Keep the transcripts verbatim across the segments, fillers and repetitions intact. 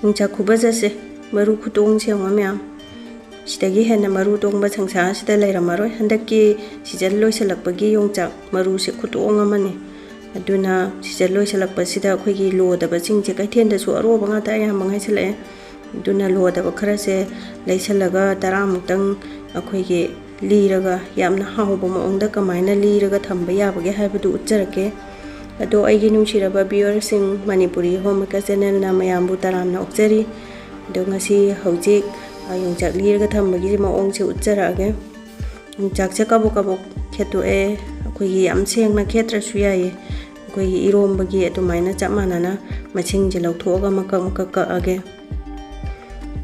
ꯌꯣꯡꯆꯥꯛ ꯈꯨꯕꯖꯠꯁꯦ, ꯃꯔꯨ ꯈꯨꯇꯣꯡꯁꯦ ꯌꯦꯡꯉꯣ ꯃꯌꯥꯝ꯫ ꯁꯤꯗꯒꯤ ꯍꯦꯟꯅ ꯃꯔꯨ ꯇꯣꯡꯕ ꯁꯪꯁꯥꯔꯁꯤꯗ ꯂꯩꯔꯝꯃꯔꯣꯏ꯫ ꯍꯟꯗꯛꯀꯤ ꯁꯤꯖꯟ ꯂꯣꯏꯁꯤꯜꯂꯛꯄꯒꯤ ꯌꯣꯡꯆꯥꯛ ꯃꯔꯨꯁꯦ ꯈꯨꯇꯣꯡ ꯑꯃꯅꯤ꯫ ꯑꯗꯨꯅ ꯁꯤꯖꯟ ꯂꯣꯏꯁꯤꯜꯂꯛꯄꯁꯤꯗ ꯑꯩꯈꯣꯏꯒꯤ ꯂꯣꯗꯕꯁꯤꯡꯁꯦ, ꯀꯩꯊꯦꯜꯗꯁꯨ ꯑꯔꯣꯕ ꯉꯥꯛꯇ ꯑꯌꯥꯝꯕ ꯉꯥꯏꯁꯤꯜꯂꯛꯑꯦ꯫ ꯑꯗꯨꯅ ꯂꯣꯗꯕ ꯈꯔꯁꯦ ꯂꯩꯁꯜꯂꯒ ꯇꯔꯥꯃꯨꯛꯇꯪ ꯑꯩꯈꯣꯏꯒꯤ ꯂꯤꯔꯒ, ꯌꯥꯝꯅ ꯍꯥꯎꯕ ꯃꯑꯣꯡꯗ ꯀꯃꯥꯏꯅ ꯂꯤꯔꯒ ꯊꯝꯕ ꯌꯥꯕꯒꯦ ꯍꯥꯏꯕꯗꯨ ꯎꯠꯆꯔꯛꯀꯦ꯫ ꯑꯗꯣ ꯑꯩꯒꯤ ꯅꯨꯡꯁꯤꯔꯕ viewersꯁꯤꯡ, ꯃꯅꯤꯄꯨꯔꯤ ꯍꯣꯝ ꯃꯦꯀꯔ ꯆꯦꯅꯦꯜꯅ ꯃꯌꯥꯝꯕꯨ ꯇꯔꯥꯝꯅ ꯑꯣꯛꯆꯔꯤ꯫ ꯑꯗꯣ ꯉꯁꯤ ꯍꯧꯖꯤꯛ, ꯑ, ꯌꯣꯡꯆꯥꯛ ꯂꯤꯔꯒ ꯊꯝꯕꯒꯤ ꯃꯑꯣꯡꯁꯦ ꯎꯠꯆꯔꯛꯑꯒꯦ꯫ ꯌꯣꯡꯆꯥꯛꯁꯦ ꯀꯕꯣꯛ ꯀꯕꯣꯛ ꯈꯦꯠꯇꯣꯛꯑꯦ꯫ ꯑꯩꯈꯣꯏꯒꯤ ꯌꯥꯝ ꯁꯦꯡꯅ ꯈꯦꯠꯇ꯭ꯔꯁꯨ ꯌꯥꯏꯌꯦ꯫ ꯑꯩꯈꯣꯏꯒꯤ ꯏꯔꯣꯝꯕꯒꯤ ꯑꯗꯨꯃꯥꯏꯅ ꯆꯞ ꯃꯥꯟꯅꯅ ꯃꯁꯤꯡꯁꯦ ꯂꯧꯊꯣꯛꯑꯒ ꯃꯀꯛ ꯃꯀꯛ ꯀꯛꯑꯒꯦ꯫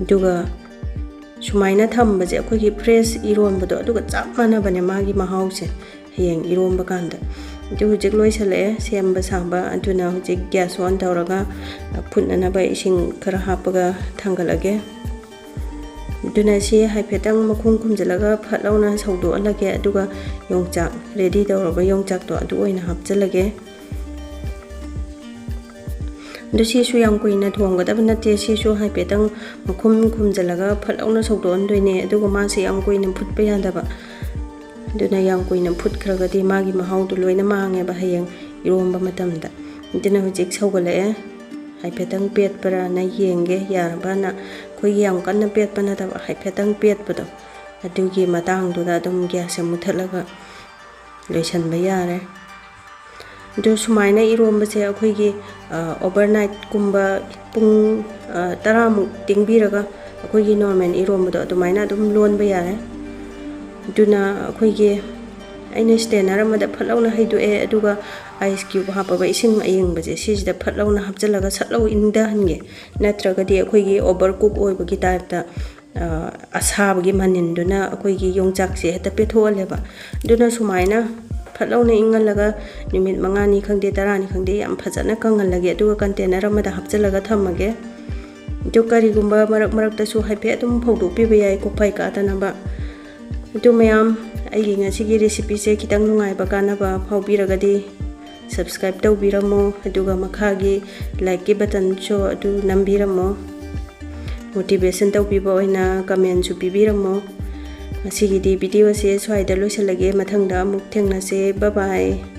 ꯑꯗꯨꯒ ꯁꯨꯃꯥꯏꯅ ꯊꯝꯕꯁꯦ, ꯑꯩꯈꯣꯏꯒꯤ fresh ꯏꯔꯣꯟꯕꯗꯣ ꯑꯗꯨꯒ ꯆꯞ ꯃꯥꯟꯅꯕꯅꯦ ꯃꯥꯒꯤ ꯃꯍꯥꯎꯁꯦ ꯍꯌꯦꯡ ꯏꯔꯣꯝꯕ ꯀꯥꯟꯗ꯫ ꯑꯗꯨ ꯍꯧꯖꯤꯛ ꯂꯣꯏꯁꯤꯜꯂꯛꯑꯦ ꯁꯦꯝꯕ ꯁꯥꯕ꯫ ꯑꯗꯨꯅ ꯍꯧꯖꯤꯛ gas on ꯇꯧꯔꯒ ꯐꯨꯠꯅꯅꯕ ꯏꯁꯤꯡ ꯈꯔ ꯍꯥꯞꯄꯒ ꯊꯥꯡꯒꯠꯂꯒꯦ꯫ ꯑꯗꯨꯅ ꯁꯤ ꯍꯥꯏꯐꯦꯠꯇꯪ ꯃꯈꯨꯝ ꯈꯨꯝꯖꯤꯜꯂꯒ ꯐꯠ ꯂꯥꯎꯅ ꯁꯧꯗꯣꯛꯍꯜꯂꯒꯦ꯫ ꯑꯗꯨꯒ ꯌꯣꯡꯆꯥꯛ, ready ꯇꯧꯔꯕ ꯌꯣꯡꯆꯥꯛꯇꯣ ꯑꯗꯨ ꯑꯣꯏꯅ ꯍꯥꯞꯆꯤꯜꯂꯒꯦ꯫ ꯑꯗꯨ ꯁꯤꯁꯨ ꯌꯥꯝ ꯀꯨꯏꯅ ꯊꯣꯡꯒꯗꯕ ꯅꯠꯇꯦ꯫ ꯁꯤꯁꯨ ꯍꯥꯏꯐꯦꯠꯇꯪ ꯃꯈꯨꯝ ꯈꯨꯝꯖꯤꯜꯂꯒ ꯐꯠ ꯂꯥꯎꯅ ꯁꯧꯗꯣꯛꯍꯟꯗꯣꯏꯅꯦ꯫ ꯑꯗꯨꯒ ꯃꯥꯁꯦ ꯌꯥꯝ ꯀꯨꯏꯅ ꯐꯨꯠꯄ ꯌꯥꯗꯕ꯫ ꯑꯗꯨꯅ ꯌꯥꯝ ꯀꯨꯏꯅ ꯐꯨꯠꯈ꯭ꯔꯒꯗꯤ ꯃꯥꯒꯤ ꯃꯍꯥꯎꯗꯣ ꯂꯣꯏꯅ ꯃꯥꯡꯉꯦꯕ ꯍꯌꯦꯡ ꯏꯔꯣꯝꯕ ꯃꯇꯝꯗ꯫ ꯑꯗꯨꯅ ꯍꯧꯖꯤꯛ ꯁꯧꯒꯠꯂꯛꯑꯦ꯫ ꯍꯥꯏꯐꯦꯠꯇꯪ ꯄꯦꯠꯄ꯭ꯔꯥꯅ ꯌꯦꯡꯒꯦ, ꯌꯥꯔꯕꯅ꯫ ꯑꯩꯈꯣꯏꯒꯤ ꯌꯥꯝ ꯀꯟꯅ ꯄꯦꯠꯄ ꯅꯠꯇꯕ, ꯍꯥꯏꯐꯦꯠꯇꯪ ꯄꯦꯠꯄꯗꯣ, ꯑꯗꯨꯒꯤ ꯃꯇꯥꯡꯗꯨꯗ ꯑꯗꯨꯝ gasꯁꯦ ꯃꯨꯊꯠꯂꯒ ꯂꯣꯏꯁꯤꯟꯕ ꯌꯥꯔꯦ꯫ ꯑꯗꯨ ꯁꯨꯃꯥꯏꯅ ꯏꯔꯣꯝꯕꯁꯦ ꯑꯩꯈꯣꯏꯒꯤ, ꯑ, overnight ꯀꯨꯝꯕ ꯄꯨꯡ, ꯑ, ꯇꯔꯥꯃꯨꯛ ꯇꯤꯡꯕꯤꯔꯒ ꯑꯩꯈꯣꯏꯒꯤ normal ꯏꯔꯣꯝꯕꯗꯣ ꯑꯗꯨꯃꯥꯏꯅ ꯑꯗꯨꯝ ꯂꯣꯟꯕ ꯌꯥꯔꯦ꯫ ꯑꯗꯨꯅ ꯑꯩꯈꯣꯏꯒꯤ, ꯑꯩꯅ strainer ꯑꯃꯗ ꯐꯠ ꯂꯥꯎꯅ ꯍꯩꯗꯣꯛꯑꯦ, ꯑꯗꯨꯒ ice cube ꯍꯥꯞꯄꯕ ꯏꯁꯤꯡ ꯑꯌꯤꯡꯕꯁꯦ ꯁꯤꯁꯤꯗ ꯐꯠ ꯂꯥꯎꯅ ꯍꯥꯞꯆꯤꯜꯂꯒ ꯁꯠ ꯂꯥꯎ ꯏꯪꯊꯍꯟꯒꯦ꯫ ꯅꯠꯇ꯭ꯔꯒꯗꯤ ꯑꯩꯈꯣꯏꯒꯤ overcook ꯑꯣꯏꯕꯒꯤ typeꯇ, ꯑ, ꯑꯁꯥꯕꯒꯤ ꯃꯅꯤꯟꯗꯨꯅ ꯑꯩꯈꯣꯏꯒꯤ ꯌꯣꯡꯆꯥꯛꯁꯦ ꯍꯦꯛꯇ ꯄꯦꯠꯊꯣꯛꯍꯜꯂꯦꯕ꯫ ꯑꯗꯨꯅ ꯁꯨꯃꯥꯏꯅ ꯐꯠ ꯂꯥꯎꯅ ꯏꯪꯍꯜꯂꯒ ꯅꯨꯃꯤꯠ ꯃꯉꯥꯅꯤ ꯈꯪꯗꯦ, ꯇꯔꯥꯅꯤ ꯈꯪꯗꯦ, ꯌꯥꯝ ꯐꯖꯅ ꯀꯪꯍꯜꯂꯒꯦ꯫ ꯑꯗꯨꯒ container ꯑꯃꯗ ꯍꯥꯞꯆꯤꯜꯂꯒ ꯊꯝꯃꯒꯦ꯫ ꯑꯗꯨ ꯀꯔꯤꯒꯨꯝꯕ ꯃꯔꯛ ꯃꯔꯛꯇꯁꯨ ꯍꯥꯏꯐꯦꯠ ꯑꯗꯨꯝ ꯐꯧꯗꯣꯛꯄꯤꯕ ꯌꯥꯏ, ꯀꯣꯛꯐꯩ ꯀꯥꯗꯅꯕ꯫ ꯑꯗꯨ ꯃꯌꯥꯝ, ꯑꯩꯒꯤ ꯉꯁꯤꯒꯤ recipeꯁꯦ ꯈꯤꯇꯪ ꯅꯨꯡꯉꯥꯏꯕ, ꯀꯥꯟꯅꯕ ꯐꯥꯎꯕꯤꯔꯒꯗꯤ subscribe ꯇꯧꯕꯤꯔꯝꯃꯣ, ꯑꯗꯨꯒ ꯃꯈꯥꯒꯤ like ꯀꯤ button ꯁꯨ ꯑꯗꯨ ꯅꯝꯕꯤꯔꯝꯃꯣ꯫ Motivation ꯇꯧꯕꯤꯕ ꯑꯣꯏꯅ comment ꯁꯨ ꯄꯤꯕꯤꯔꯝꯃꯣ꯫ ꯉꯁꯤꯒꯤꯗꯤ video ꯁꯦ ꯁ꯭ꯋꯥꯏꯗ ꯂꯣꯏꯁꯤꯜꯂꯒꯦ꯫ ꯃꯊꯪꯗ ꯑꯃꯨꯛ ꯊꯦꯡꯅꯁꯦ꯫ Bye bye꯫